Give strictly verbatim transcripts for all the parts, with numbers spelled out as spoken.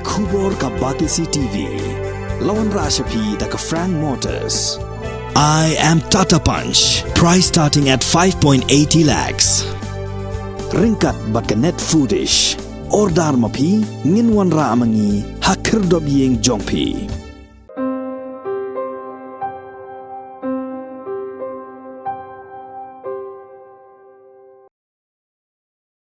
Khubor ka Batesi T V. La wanrah sha phi da ka Frank Motors. I am Tata Punch. Price starting at five point eighty lakhs. Ryngkat bad ka Net Foodish. Order ma phi, ngin wanrah ma ngi ha khyrdop ïing jong phi.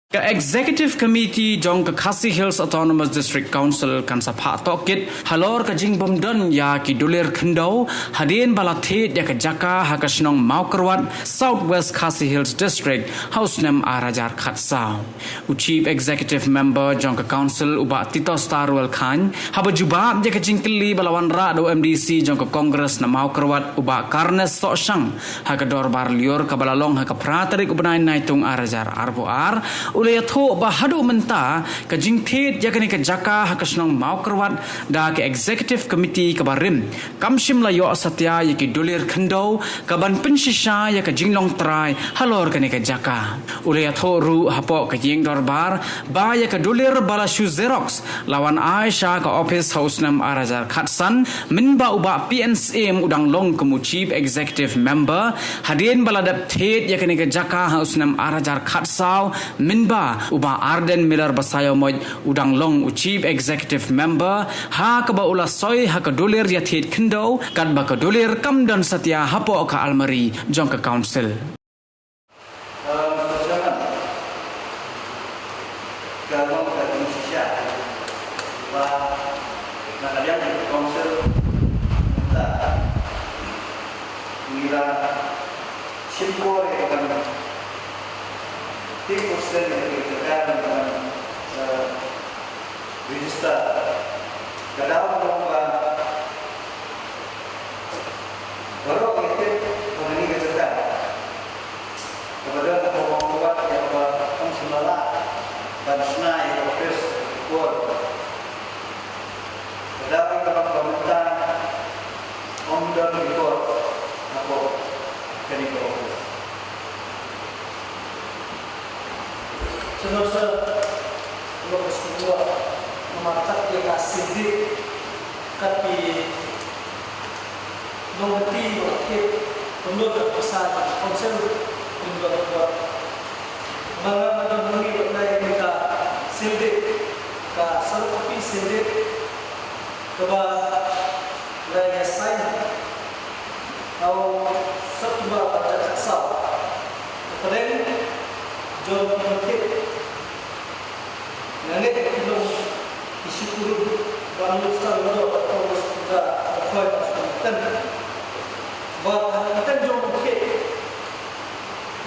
Ka Executive Committee jong ka Khasi Hills Autonomous District Council kan sa phah tohkit halor ka jingbymdon ïa ki dulir khyndew hadien ba la thied ïa ka jaka ha ka shnong Mawkyrwat, South West Khasi Hills District, ha u snem ar hajar khatsaw. U Chief Executive Member jong ka Council, u Bah Titosstarwell Chyne, haba jubab ïa ka jingkylli ba la wanrah da u M D C jong ka Congress na Mawkyrwat, u Bah Carnes Sohshang, ha ka dorbar lyiur kaba la long ha ka phra tarik u bnai Naitung ar hajar arphew ar, u la ïathuh ba haduh mynta ka jingthied ïa kane ka jaka ha ka shnong Mawkyrwat da ka Executive Committee kaba rim kam shym la ïoh satia ïa ki dulir khyndew kaban pynshisha ïa ka jinglong trai halor kane ka jaka. U la ïathuh ruh hapoh ka ïing dorbar ba ïa ka dulir ba la shu xerox la wan ai sha ka ophis ha u snem ar hajar khatsan, mynba u Bah P N Syiem u dang long kum u Chief Executive Member, hadien ba la dep thied ïa kane ka jaka ha u snem ar hajar khatsaw, mynba u Bah Ardent Miller Basaiawmoit u dang long u Chief Executive Member, ha kaba u la soi ha ka dulir ïathied khyndew, katba ka dulir kam don satia hapoh ka almari jong ka Council. Ka long ka jingshisha ba na ka liang ka Council, ta ngi la shim por ïa ka ban tip u sien ïa ka jaka ban, eh, register. Ka daw ka long ba baroh ngi tip ba kane ka jaka kaba don ha Mawkyrwat ïa kaba ym shym la lah ban shna ïa ka office record. Ka daw ka long ba mynta ym don record hapoh kane ka office. Sngewbha sa, sngewbha sa, namar kat ïa ka sindit, kat ki nongmynti ba ki pynlut ka pisa ka Council, pynlut ka. Ba nga nga don hangne ba nga ïa ka sindit, ka sarong copy sindit, kaba la ïa sign ha u September ar hajar khatsaw. Ka pdeng jong ki nongthied. Nga ngeit ba ki long ki shyntur ba ngi sdang naduh ba Congress ka khoi ka ten. Ba ha ka ten jong u nongthied,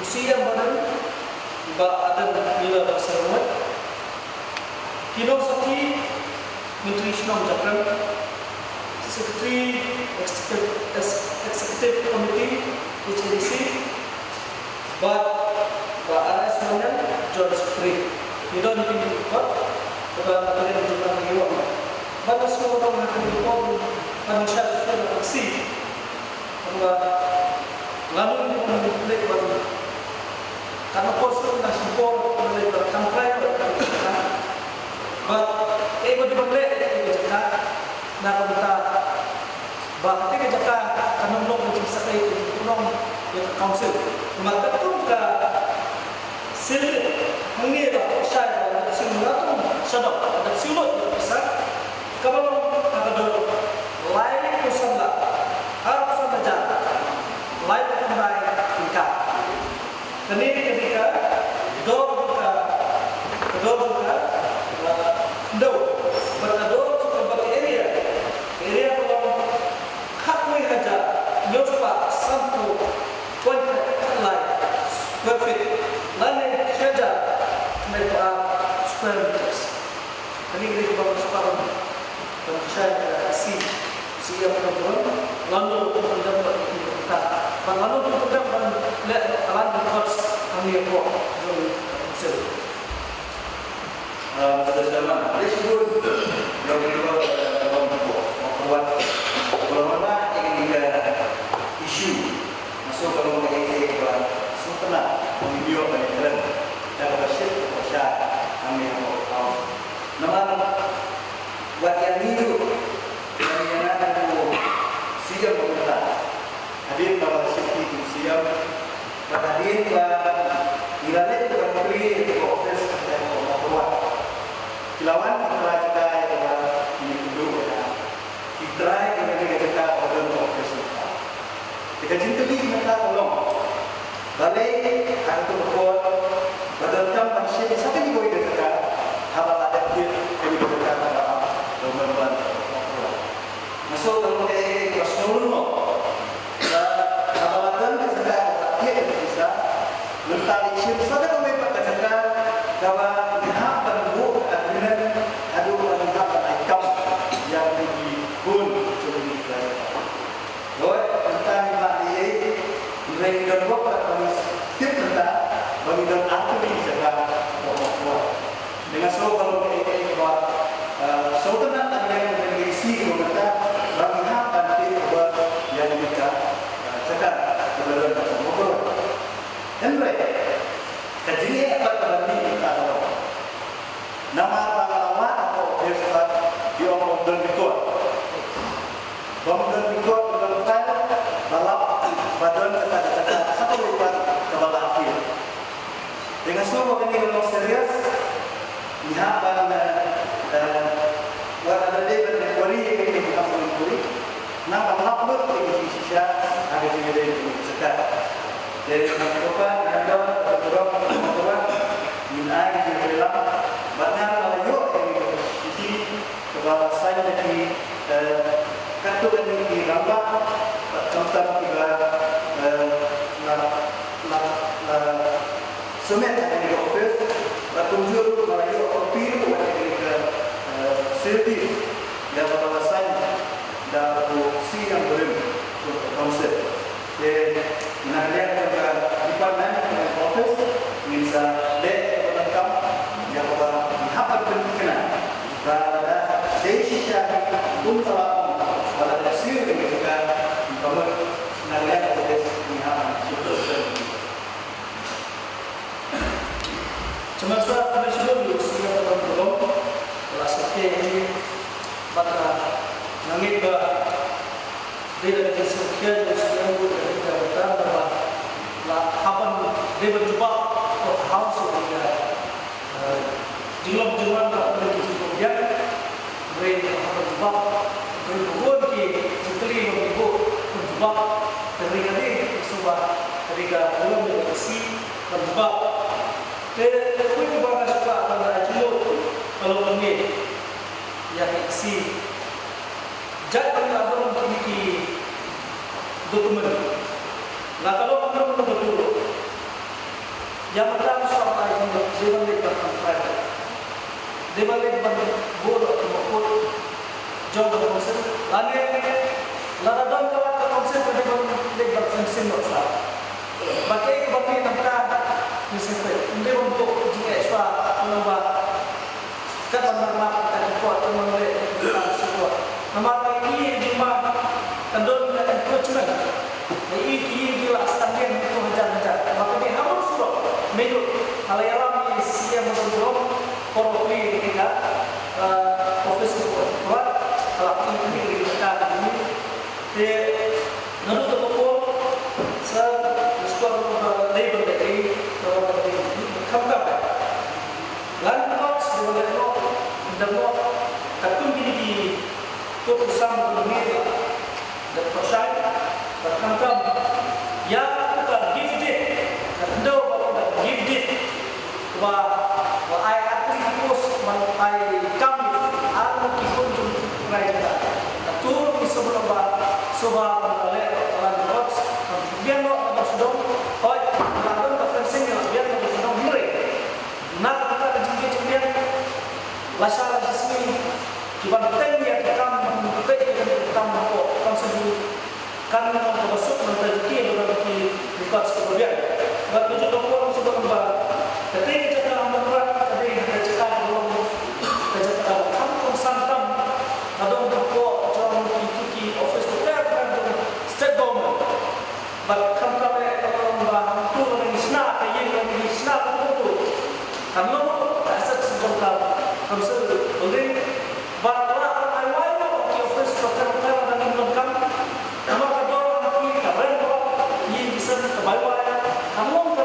u C M barim, Bah Ardent Miller Basaiawmoit, ki nongsakhi, Myntri Shnong Jakrem, Secretary Executive, Executive Committee, H A D C, bad Bah R S Maniang, Joint Secretary. Ngi don kine ki kot, kaba nga pynlong jingmut ïa ngi wan. Bad nga sngewbha ong ha kane ka por, ban shah shah ïa ka Khasi. Kumba lano ngi kum leit ban, katno por shuh ngi la shim por ban leit ban kam trai ban leit ban leit ban, bad kaei ba dei ban leh ïa ka jaka, na ka bynta ba kata ka jaka kan ym long ka jingsakhi, ka jingpynlong ïa ka Council. Namar katkum ka sindit hangne ba shai ba dap siew, la kum shadow, dap siew lut ïa ka pisa. Kaba long ha ka dor laiphew san lak, arphew san hajar, laiphew khyndai tyngka. Kane ka dei ka dor jong ka, ka dor jong ka, uh, khyndew. Bad ka dor jong ka, bad ka area, ka area ka long khatwei hajar hynñiew spah sanphew point khatlai square feet, lane shi hajar khyndai phew ar square meters. Kane ka dei kaba nga sngewbha ban kyrshan ïa ka C E M ka burom, lano ba kin pyndem bad kin pyndem, bad lano ba kin pyndem ban leh ka land records hangne hapoh jong ka Council. Ah, Mister Chairman, dei shibun ïa ki, ïa ki, ïa ki, ïa ki, ïa ki, ïa ki, ïa ki, ïa ki issue. Nga sngewbha ban ong ïa ki ba sngewtynnat ba ngin ïoh ban ïakren da kaba shit kaba shai hangne hapoh House. Namar Ba ngi la leit ban plie ïa ka office ka Mawkyrwat. Ki la wan ki trai jaka ïa kaba ngi kynduh ïa ka. Ki trai ïa kane ka jaka ba don ka office mynta. Te ka jingkylli mynta ka long, balei ha kato ka por ba donkam ban shim sa kane kawei ka jaka haba la dep thied kane ka jaka kaba ap da u member Mawkyrwat? Nga sngew ka long kaei kaei kaba sngewlyngngoh. Ba haba la don ka jaka kaba la thied ïa ka pisa, mynta ngi shim sa da kawei pat ka jaka kaba ngi hap ban buh agreement haduh ba ngi hap ban ai kam ïa kine ki khun jong kine ki trai. Hooid, mynta ngi mad eiei, hynrei ngi don bok ba ngi tip mynta ba ngi don artylli ki jaka hapoh Mawkyrwat. Te nga sngew ka long kaei kaei kaba, eh, sngewtynnat, tang ïa kane ka issue kaba mynta ba ngi hap ban peit kaba ïa kane ka, eh, jaka kaba don hapoh Mawkyrwat. Hynrei ka jingeh pat kaba mih mynta ka long, namar ba nga la wad hapoh office pat ki ong bym don record. Bym don record, bym don file ba lap ba don kata kata kata sa kawei pat kaba la appeal. Te nga sngew ba kane ka long serious. Ngi hap ban, eh, eh, wat la dei ban inquiry ïa kane, ngi hap ban inquiry. Nang ban lap lut ïa kine ki shisha ha ka jingïadei bad kane ka jaka. Te ngi hap ban, ngi hap ban, ngi hap ban, ngin ai ka jingïatreilang. Bad nga la ïoh ïa kane ka shithi kaba la sign da ki, eh, katto katne ki rangbah, bad khamtam kiba, eh, la, la, la submit ha kane ka office, bad kumjuh ruh nga la ïoh copy ruh ha kane ka, eh, C L T, ïa kaba la sign da u C E M barim jong ka council. Te na ka liang jong ka department, jong ka office, ngin sa leh kaba donkam ïa kaba ngi hap ban pynthikna ba lada dei shisha hi, kumta la ong, ba lada siew ïa ka jaka, ka mut na ka liang ka office ngi hap ban siew. Sngewbha sa pynshai ïa u sngewbha ban burom la sa pynshai bad, ah, nga ngeit ba dei da ka jingsngewkhia jong u sngewbha ka dei ka bynta ba la hap ban dei ban jubab court house ïa ka, ah, jinglong jingman bad ka dei ka jingpynbiang. Hynrei haba jubab, hynrei bun ki jingkylli ba ki buh ban jubab, hynrei ka dei ka sngewbha, ka dei ka burom ïa ka C ban jubab. Te kawei kaba nga sngewbha ban ai jingmut ka long kane ïa ka C. Jait ba ngi la don kine ki document, la ka long ka long ka long. Ïa mynta ngi sngewbha ban ai jingmut, dei ban leit ban pynphai, dei ban leit ban buh noh ki mawkut jong ka council, lane lada don ka lad ka council ka dei ban leit ban fencing noh shuwa. Ba kaei kaba mih nangta ngi sngewthuh, ym dei ban buh jingeh shuwa, namar ba katba nang lap kita ki kot, katba nang leh kita ki kot. Namar ba ïa ki ïing jingma kan don ka encroachment. Ïa ki ïing ki la standing tu hajar hajar. Ba ka dei harud surok. Meidu, ka la ïalam ïa C M Ron Ron, por ri ka, eh, office ko, ko, ka la ki ni ka, ka ni. Te naduh kata ka por sa ngi sngewthuh ba dei ban leh ei, ba dei ban leh ei, khamtam. Land records dei ban leh noh, ym dei noh, katkum kine ki tuh u sam u mih la dep pyrshang, bad khamtam ïa kata ka give deed, ka khyndew ba long ka give deed. Ba, ba ai artylli ki post ban ai kam ïa arngut ki khun jong ki trai jong ka. Kato ruh ngi sngewbha ba, sngewbha ban leh ka land records, ban pynbiang noh ka dong sha dong. Hooid, la don ka fencing, la biang noh ka dong, hynrei na kata ka jingbiang, lashai lashisngi, ki ban teng ïa ka kam, ban peit ïa ka kam hapoh council. Kan long kaba suk nangta ïa ki, ba ki records kiba biang. Bad ka jong ka por suk ba, kata ka jaka Mawkyrwat ka dei ka jaka kaba long ka jaka kaba kham kongsan tam. Ka don hapoh jong ki, ki, ki office ter ter jong state government. Bad khamtam eh ka long ba hangtu ka dei shna ka ïing, ka dei shna ka tu. Kan long ka asset jong ka council building. Bad la ai wai noh ki office ba ter ter ba ngim donkam. Namar ka dor ha ki ka rent ba ïing ki seng ka bai wai. Kan long ka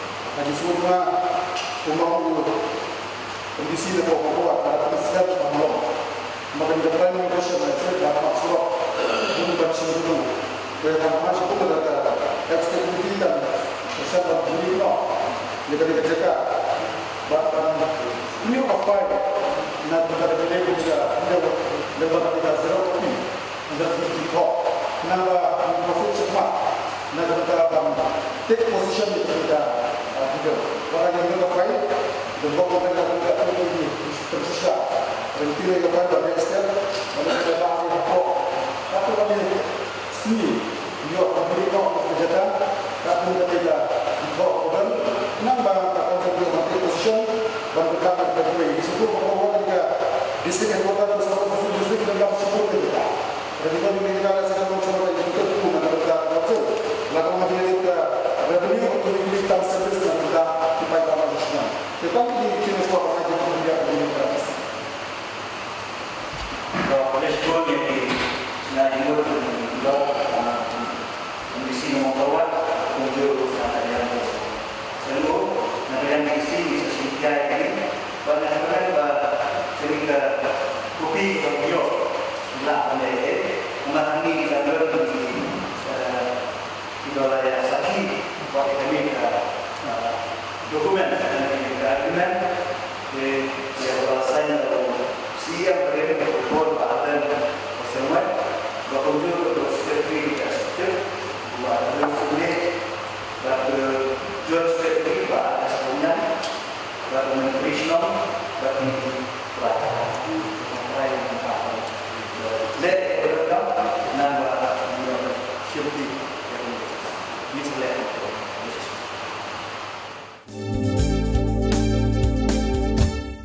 Haji Sukma, kumba u M D C na Mawkyrwat, na ka President Pamlong. Maka ni ka primary question na state na Mawkyrwat. Mun ban shu tu. Ko ya kan ma shu tu ka executive kan. Sha ban bini no. Ni ka ni ka jaka. Ba kan ni ka file. Na ka ni ka ni ka ni ka ni ka zero copy. Nda ki ki thok. Naba ki profit chakma. Naba ka ban take position ni kita. Kita. Wala yang kita file. Kita buat kita kita kita kita kita kita. Dan kita kita file dan next step. Lalu kita dah ada thok. Tapi kami sini. Yo, kami thok kita jatah. Tapi kita kita thok. Dan nang bang tak konsen kita take position. Ban pynlong ka dei shuh ba ka wan ka district headquarter ka shuh ba district ka dei shuh ba ka dei. Ka dei ba ka dei ka la shuh ba ka dei ka dei ka dei ka dei ka revenue automatically tam service na ka dei ki pai ba ma shuh. Te tang ki ki shuh ba ka dei ka dei ka dei ka dei. Ka dei shuh ba ka dei na imut ba M D C na Mawkyrwat, kumjuh na ka liang ko. Lalu, na ka liang M D C, ngi sa sngewthuh ïa kane, bad nga kyrmen ba kane ka kopi kaba ngi ïoh, lah ban leh, namar hangne ngi la don ki, eh, kiba la ïa sakhi, bad kane ka, eh, document, kane ka agreement, eh,